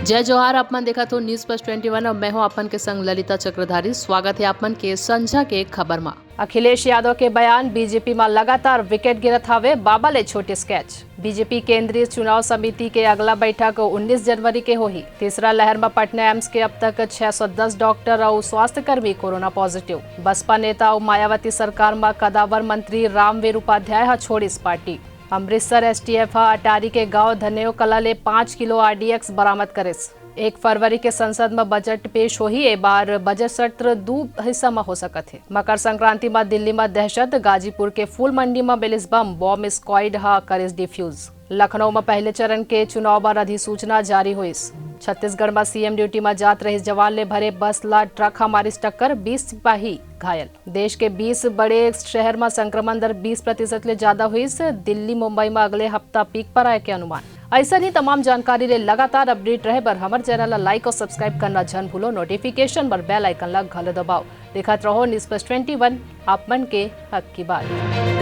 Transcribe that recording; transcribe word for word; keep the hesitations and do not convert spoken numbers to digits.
जय जोहार, आप मन देखत हो News Plus Twenty One और मैं हूं आप मन के संग ललिता चक्रधारी। स्वागत है आप मन के संझा के खबर मा। अखिलेश यादव के बयान, बीजेपी मा लगातार विकेट गिरत हावे, बाबा ले छोटे स्केच। बीजेपी केंद्रीय चुनाव समिति के अगला बैठक उन्नीस जनवरी के होही। तीसरा लहर मा पटना एम्स के अब तक छह सौ दस डॉक्टर अउ स्वास्थ्य कर्मी कोरोना पॉजिटिव। बसपा नेता अउ मायावती सरकार मा कदावर मंत्री रामवीर उपाध्याय ह छोड़िस पार्टी। अमृतसर एसटीएफ ह अटारी के गांव धनेव कला ले पाँच किलो आरडीएक्स बरामद करिस। एक फरवरी के संसद म बजट पेश होही। ए बार बजट सत्र दू हिस्सा म हो सकत हे। मकर संक्रांति म दिल्ली म दहशत, गाजीपुर के फूल मंडी म मिलिस बम, बॉम्ब स्क्वाड ह करिस डिफ्यूज। लखनऊ म पहले चरण के चुनाव बर अधिसूचना जारी होइस। छत्तीसगढ़ म सीएम ड्यूटी म जात रहिस जवान ले भरे बस ला ट्रक ह मारिस टक्कर, बीस सिपाही घायल। देश के बीस बड़े शहर म संक्रमण दर बीस प्रतिशत ले ज्यादा होइस। दिल्ली, मुंबई म अगले हफ्ता पीक पर आए के अनुमान। अइसन ही तमाम जानकारी ले लगातार अपडेट रहे बर हमर चैनल ला लाइक और सब्सक्राइब करना झन भूलो। नोटिफिकेशन बर बेल आइकन ला घलो दबाओ। देखत रहो News Plus Twenty One, आप मन के हक की बात।